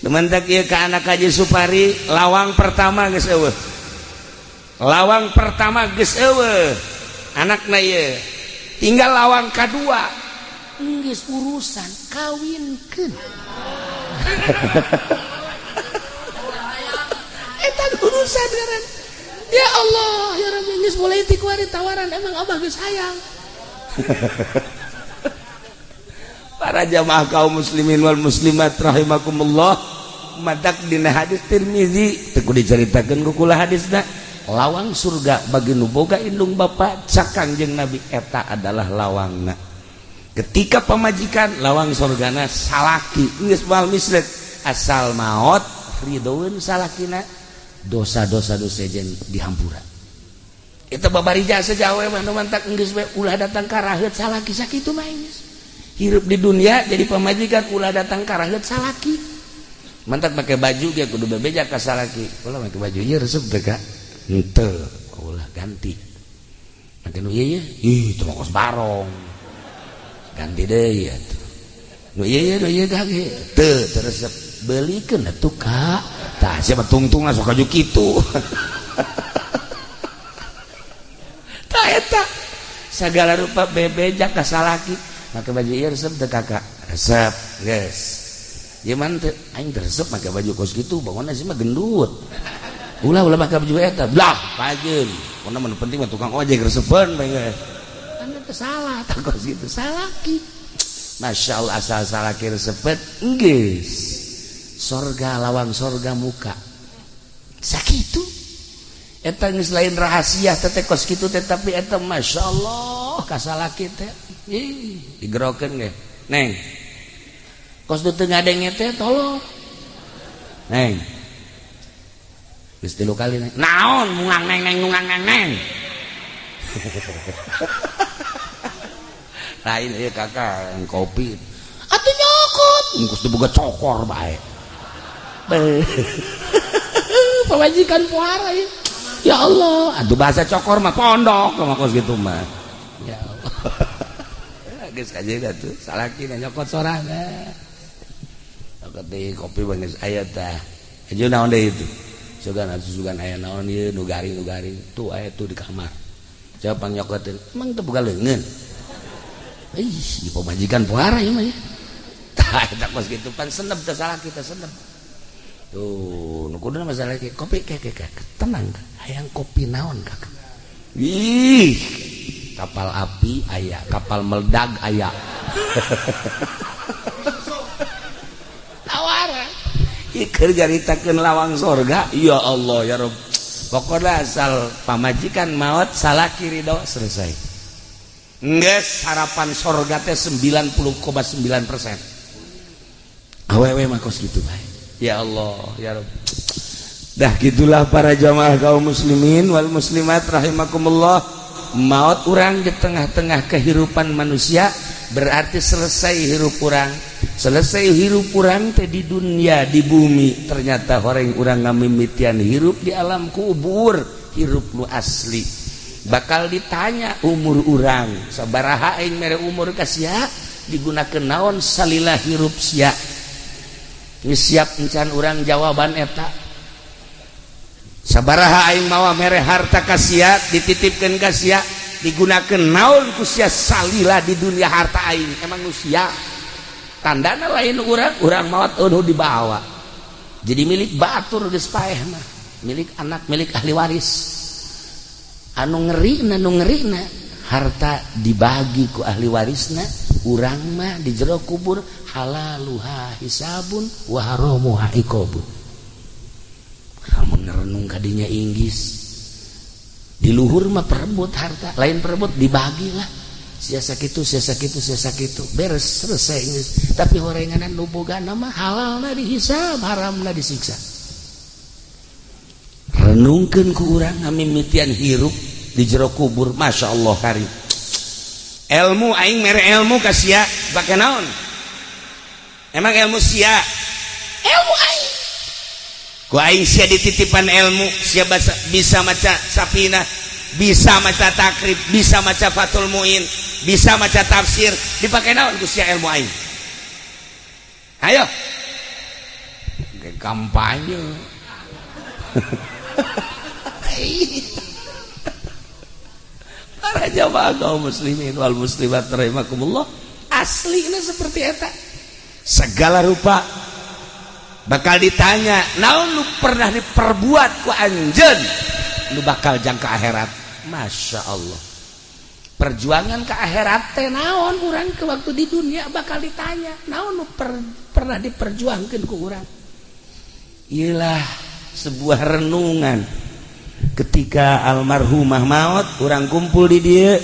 Teman tak ieu ka anak Haji Supari lawang pertama geus eueuh. Lawang pertama geus eueuh. Anakna ieu tinggal lawang kadua. Geus urusan kawinkeun. Eta urusan ngaran. Ya Allah, ya Rabbi, geus mulai ti kuari tawaran emang abah geus hayang. Para jamaah kaum muslimin wal muslimat rahimakumullah, madak dina hadis Tirmizi teu kudu dicaritakeun ku kula hadisna, lawang surga bagi nu boga indung bapa cak Kangjeng Nabi eta adalah lawangna. Ketika pamajikan lawang surgana salaki geus moal misrek asal maot ridhoeun salakina, dosa-dosa dosa jen dihampura. Eta babari jasa jawe mah nu mantak geus we ulah datang ka raheut salaki sakitu mah geus. Hirup di dunia jadi pamajikan ulah datang ka raheut salaki. Mantak make baju ge kudu bebeja ka salaki. Ulah make baju ieu resep teh ka? Henteu, ulah ganti. Make nu ieu ih teu kos barong. Ganti deui atuh. Nu ieu nu ieu gage teu teu resep. Belikeun atuh ka. Tah sia mah tungtungna sok kaju kitu. Tah eta sagala rupa bebeja ka salaki. Make baju ieu resep teu kakak? Resep, geus. Ieu mah teu aing teu resep make baju kos kitu, bangunna sih mah gendut. Ulah ulah make baju eta. Blah, pajeun. Pokona mah nu penting mah tukang ojek resepeun bae geus. Kan teu salah tah kos kitu salaki. Masya Allah asal salaki resepet geus. Sorga lawang sorga muka sakitu eta geus lain rahasia teh kos kitu teh tapi eta masya Allah kasalaki teh ih digerokeun ge neng kos du teu ngadenge teh tolong neng geus 3 kali neng naon mungang neng neng mungang neng neng lain ieu kakak kopi atuh nyokot geus diboga cokor bae. Pemajikan puara ya. Ya Allah, aduh bahasa cokor mah pondok mah kos gitu mah. Ya Allah. Geus kajeun atuh salaki nyokot sorangan. Nyokot deui kopi mah geus aya tah. Aja naon deui itu. Sugan atuh sugan aya naon ieu nu garing-garing tuh aya tuh di kamar. Coba pangnyokoteun, emang teu boga leungeun. Ih, di pemajikan puara ieu mah ya. Tah eta kos kitu pan senep teh salaki teh senep. Tuh, nu kuduna masalah ke kopi ke tenang hayang kopi naon kakak. Ih, kapal api aya, kapal meledag aya. Tawaran. Ieu keur nyaritakeun lawang sorga, ya Allah ya Rabb. Pokona asal pamajikan maot salaki ridho selesai. Geus harapan sorga teh 90,9%. Awewe mah kos kitu bae. Ya Allah, ya Rabb. Dah gitulah para jamaah kaum muslimin wal muslimat rahimakumullah. Maut urang di tengah-tengah kehidupan manusia berarti selesai hirup urang. Selesai hirup urang teh di dunia, di bumi. Ternyata horeng urang ngamimitian hirup di alam kubur, hirup nu asli. Bakal ditanya umur urang, sabaraha aing mere umur ka sia, digunakeun naon salila hirup sia. Geus siap encan urang jawaban eta. Sabaraha aing mawa mere harta ka sia, dititipkeun ka sia, digunakeun naon ku sia salila di dunia harta aing. Emang nu sia tandana lain urang, urang maot eueuh dibawa. Jadi milik batur geus paeh mah, milik anak, milik ahli waris. Anu ngerina harta dibagi ku ahli warisna, urang mah di jero kubur halaluha hisabun wa haramuha iqabun. Lamun ngerenung kadinya inggis di luhur mah perebut harta, lain perebut dibagilah. Sia sakitu, sia sakitu, sia sakitu, beres selesai geus. Tapi horenganan nu bogana mah halalna dihisab, haramna disiksa. Renungkeun ku urang ngamimitian hirup di jero kubur, masya Allah karim. Ilmu aing mere ilmu ka sia bake naon? Emang ilmu sia? Ilmu aing. Ku aing sia dititipan ilmu, sia bisa maca Safinah, bisa maca Takrib, bisa maca Fathul Muin, bisa maca tafsir, dipake naon ku sia ilmu aing? Ayo. Kampanye. Para jamaah kaum muslimin wal muslimat rahimakumullah, Asli ini seperti eta. Segala rupa bakal ditanya, naon lu pernah diperbuat ku anjeun lu bakal jangka akhirat. Masya Allah, perjuangan ke akhirat teh naon urang ke waktu di dunia bakal ditanya naon lu pernah diperjuangkan ku urang. Iyalah sebuah renungan ketika almarhumah maut, urang kumpul di dia,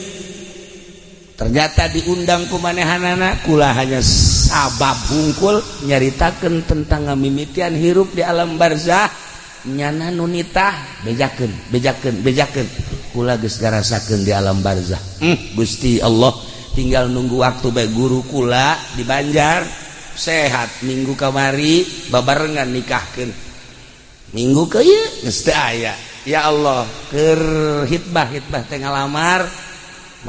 ternyata diundang ku manehanana, kula hanya sabab hungkul nyaritakeun tentang ngamimitian hirup di alam barzah. Nyana nunitah bejakeun bejakeun bejakeun, kula geus ngarasakeun di alam barzah. Gusti Allah, tinggal nunggu waktu bae. Guru kula di Banjar sehat, minggu kamari babarengan nikahkeun, minggu ke ieu geus teu aya. Ya Allah, keur hitbah hitbah teh ngalamar,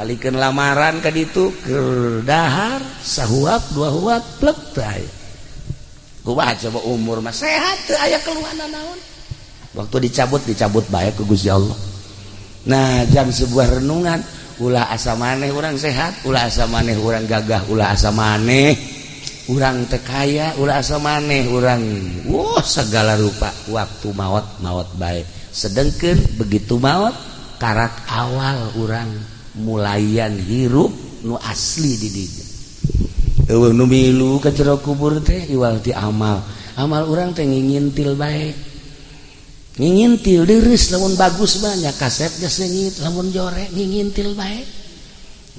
balikeun lamaran ka ditu, keur dahar sahuap dua huap plek teu aya. Kumaha coba, umur mah sehat, teu aya keluhan naon, waktu dicabut dicabut bae ku Gusti Allah. Nah, jam sebuah renungan, ulah asa maneh urang sehat, ulah asa maneh urang gagah, ulah asa maneh urang teu kaya, ulah asa maneh urang wah segala rupa, waktu maut maut bae. Sedengkeun begitu maut karak awal urang mulayan hirup nu asli di dinya. Eueuh nu milu ka jero kubur teh iwal ti amal. Amal urang teh ngingintil bae, ngingintil deres. Lamun bagus banyak kasep geus seungit, lamun jore ngingintil bae.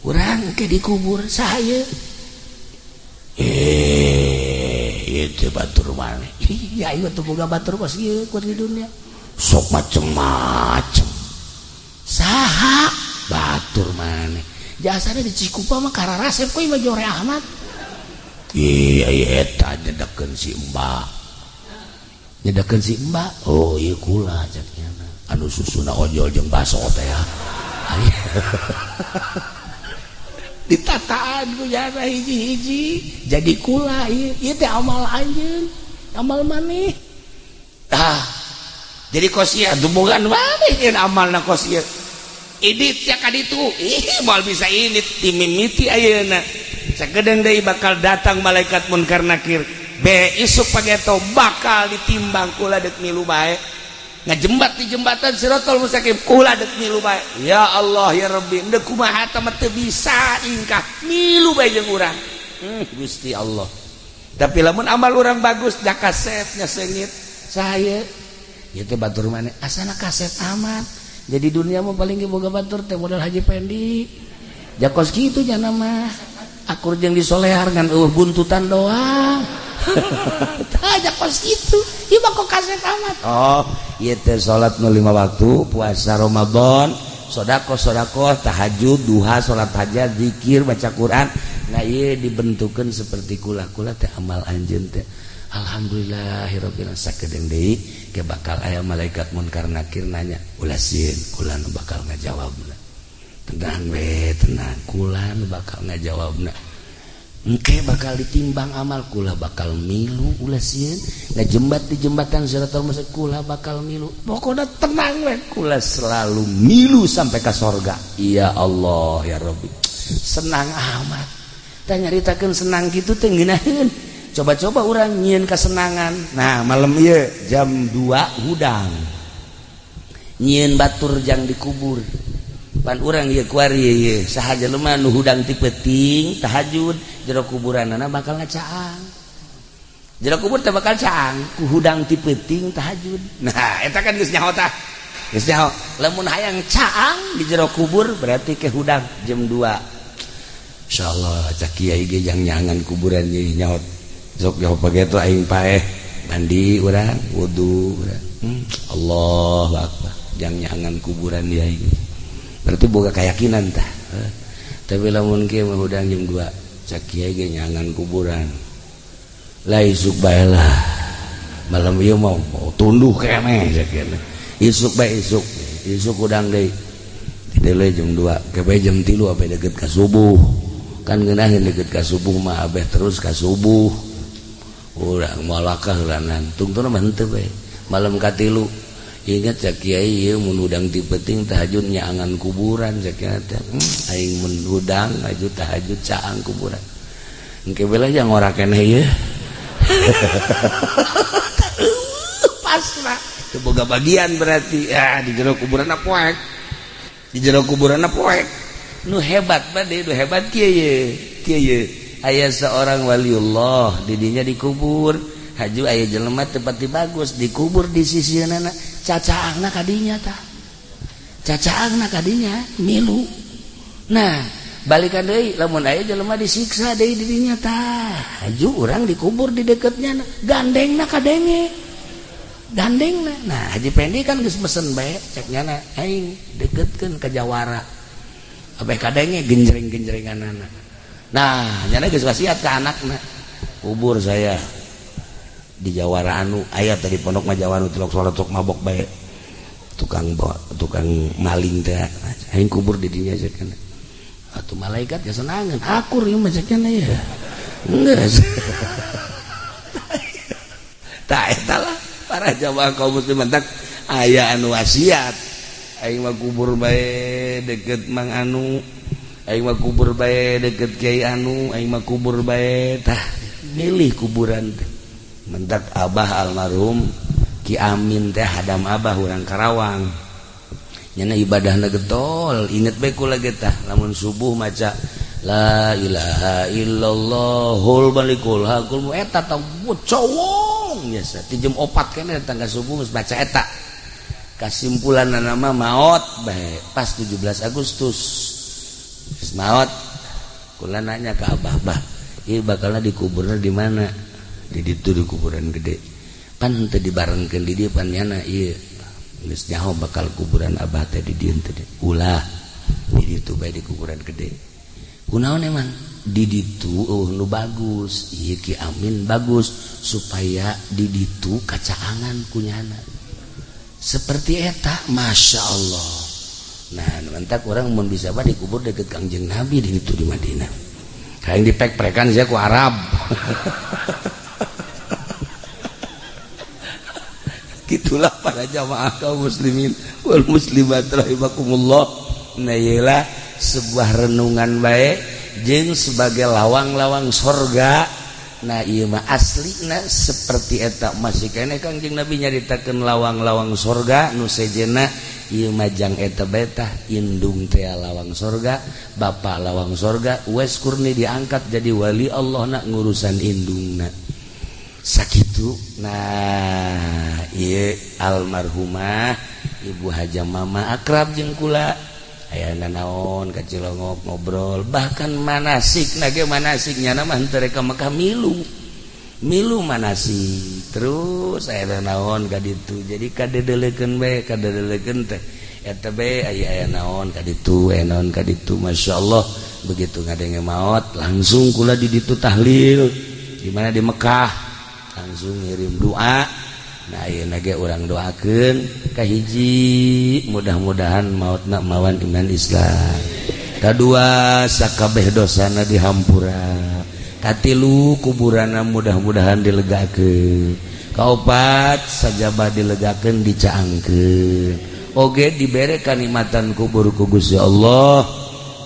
Urang ke dikubur saya, eh ieu teh batur maneh. Iya, ieu teh boga batur kos ieu di dunia sok macem-macem. Saha batur maneh? Jasana di Cikupa mah kararasep kok mah jore amat. Iya iya, eta nyedekeun si Mbak, nyedekeun si Mbak. Oh iya, kula cek nyana anu susuna ojol jeung baso teh ya. Ditataan ku jana hiji-hiji jadi kula ieu. Ieu teh amal anjeun, amal maneh. Tah jadi kos ieu dumungan maneh nyeun amalna kos ieu idit ya ka ditu. Ih, moal bisa ini dimimiti ayeuna. Sakedeung deui bakal datang malaikat munkar nakir be isuk pageto, bakal ditimbang. Kula dek milu bae ngajembat di jembatan Sirotol Mustaqim, kula dek milu bae. Ya Allah ya Rabbi, ndek kumaha teh teu bisa ingkah, milu bae jeung urang. Gusti Allah, tapi lamun amal urang bagus da kasepnya seungit saya ieu teh batur maneh asana kasep amat. Jadi dunia mah paling ge boga batur teh modal Haji Pendi jakos kitu jana mah akur jeung disolehar ngan eueuh buntutan doang. Tah jakos kitu ieu mah kok kasep amat. Oh ieu teh salat nu 5 waktu, puasa Ramadan, sedekah sedekah, tahajud, duha, salat hajat, zikir, baca Quran. Nah, ieu dibentukeun seperti kula-kula teh amal anjeun teh. Alhamdulillahirabbil alamin. Sakedeung deui ke bakal aya malaikat munkar nakir nanya, ulah sieun, kula nu bakal ngajawabna. Tenang we, tenang, kula nu bakal ngajawabna. Engke bakal ditimbang amal, kula bakal milu. Ulah sieun, ngajembat di jembatan Siratal Mustaqim kula bakal milu. Pokoknya tenang we, kula selalu milu sampai ke sorga. Ya Allah ya Rabbi, senang amat. Tah nyaritakeun senang kitu teh ngeunaheun. Coba-coba urang nyieun kesenangan. Nah, malam ieu jam 2 hudang nyieun batur jang dikubur. Pan urang ieu kuari ieu saha jelema nu hudang ti peuting tahajud, jero kuburanana bakal ngacaang. Jero kubur teh bakal caang ku hudang ti peuting tahajud. Nah, eta kan geus nyaho tah, geus nyaho lamun hayang caang di jero kubur berarti ke hudang jam 2. Insyaallah cak kiai ge jang nyangan kuburan ieu nyaho. Sok jauh pageto aing paeh, mandi urang, wudu urang. Allahu akbar, jang nyangan kuburan dia ini berarti boga keyakinan tah. Tapi lamun kieu mah hudang jam 2 cak kiai ge nyangan kuburan lah, isuk bae lah. Malam ieu mau mau tunduh keneh cak kiai, isuk bae, isuk isuk hudang deui. Tidele jam 2 ke bae jam 3 abeh deket ka subuh kan ngeunaheun. Deket ka subuh mah abeh terus ka subuh urang malakah heulanan tungtuna mah henteu bae. Malam katilu ingat cak kiai ieu mun hudang ti peuting tahajud nyaangan kuburan cak kiai teh. Aing mun hudang aju tahajud caang kuburan. Engke bela yang ngora keneh ieu. Pasrah. Teu boga bagian berarti. Ah di jero kuburan poek. Di jero kuburan poek. Nu hebat bade, nu hebat kieu ye. Kieu ye. Aya seorang waliullah didinya dikubur. Haju aya jelema teu pati bagus dikubur di sisieunana. Cacaangna kadinya tah. Cacaangna kadinya milu. Nah, balikan deui lamun aya jelema disiksa deui didinya tah. Haju urang dikubur di deketnya gandengna kadenge. Gandengna. Nah, Haji Pendi kan geus mesen bae cek nyana aing deketkeun ka jawara. Abeh kadenge genjreng-genjrenganana. Nah, nyana geus wasiat ka anakna. Kubur saya di jawara anu aya tadi pondok mah jawara tilok salat sok mabok bae. Tukang tukang maling teh aing kubur di dinya cek kana. Atuh malaikat ya senangan akur ieu mah cek kana ya. Geus. Tah eta lah para jamaah kaum muslimin tak aya anu wasiat aing mah kubur bae deket Mang Anu, aing mah kubur bae deket Kiai Anu, aing mah kubur bae tah milih kuburan teh. Mentak abah almarhum Ki Amin teh hadam abah urang Karawang. Nyana ibadahna getol, inget bae kula ge tah lamun subuh maca la ilaha illallahul malikul hakul eta tah cowong biasa ti jam 4 keneh datang ka subuh geus baca eta. Kasimpulan nama maot bae pas 17 Agustus. Geus maot kula nanya ka abah, "Bah, ieu bakalna dikuburna di mana?" Di ditu di kuburan gede. Pan teu dibarengkeun di dieu pan nyana ieu geus nyaho bakal kuburan abah teh di dieu teh. Ulah di ditu bae di kuburan gede. Kunaon emang? Di ditu eueuh nu bagus, ieu Ki Amin bagus supaya di ditu kacaangan ku nyana. Seperti eta, Masya Allah. Nah, mentak orang mun bisa mah dikubur deket Kangjeng Nabi di ditu di Madinah. Hayang dipek-prekan sia ku Arab. Gitulah para jamaah kaum muslimin wal muslimat rahimakumullah. Nah, iyalah sebuah renungan baik jeung sebagai lawang-lawang sorga. Nah ieu mah aslina seperti eta masih keneh Kangjeng Nabi nyaritakeun lawang-lawang sorga nu sejenna ieu mah jang eta bae tah indung teh lawang sorga, bapak lawang sorga, Uwais Qurni diangkat jadi wali Allah na ngurusan indungna. Sakitu. Nah ieu almarhumah Ibu Haja Mama akrab jeung kula. Aya nanaon ka Cilongok ngobrol bahkan manasik nage manasik nyana mah henteu rek ka Mekah milu milu manasik terus aya nanaon ka ditu jadi kadedelekeun bae kadedelekeun teh eta bae aya aya naon ka ditu aya naon ka ditu masyaallah begitu ngadenge maot langsung kula di ditu tahlil di mana di Mekah langsung ngirim doa. Nah ayeuna ge urang doakeun kahiji mudah-mudahan mautna mawan iman Islam. Kadua sakabeh dosana dihampura. Katilu kuburanna mudah-mudahan dilegakeun. Kaopat sajaba dilegakeun dicaangkeun. Oge dibere kanikmatan kubur ku Gusti Allah.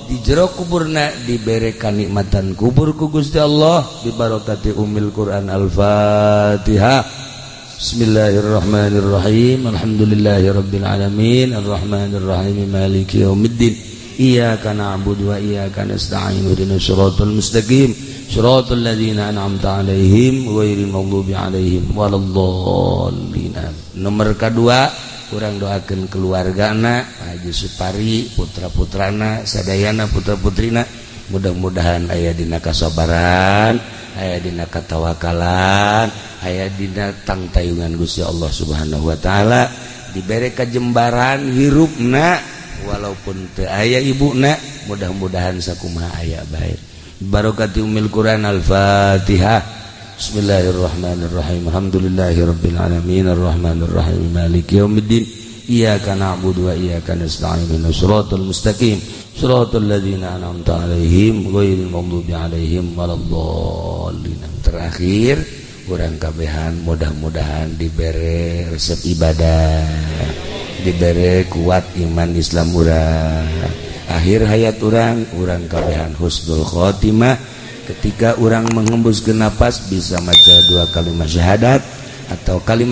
Di jero kuburna dibere kanikmatan kubur ku Gusti Allah bibarakati Ummil Quran Al-Fatihah. Bismillahirrahmanirrahim. Alhamdulillahirabbil alamin arrahmanirrahim maliki yaumiddin. Iyyaka na'budu wa iyyaka nasta'in ihdinas siratal mustaqim siratal ladzina an'amta 'alaihim ghairil maghdubi 'alaihim waladdallin. Nomor kedua urang doakeun keluargana Pak Haji Supari, putra-putrana, sadayana putra-putrina mudah-mudahan aya dina kasabaran, aya dina katawakalan, aya dina tangtayungan Gusti Allah Subhanahu wa taala, dibere kajembaran hirupna walaupun teu aya ibuna mudah-mudahan sakumaha aya bae. Barakati Ummil Quran Al-Fatihah. Bismillahirrahmanirrahim. Alhamdulillahirabbil alamin arrahmanirrahim maliki yaumiddin. Iyyaka na'budu wa iyyaka nasta'in ihdinas siratal mustaqim siratal ladzina an'amta 'alaihim ghairil maghdubi 'alaihim waladdallin. Terakhir urang kabehan mudah-mudahan dibere resep ibadah, dibere kuat iman Islam urang. Akhir hayat urang, urang kabehan husnul khotimah. Ketika orang menghembuskeun napas, bisa maca dua kalimat syahadat atau kalimat.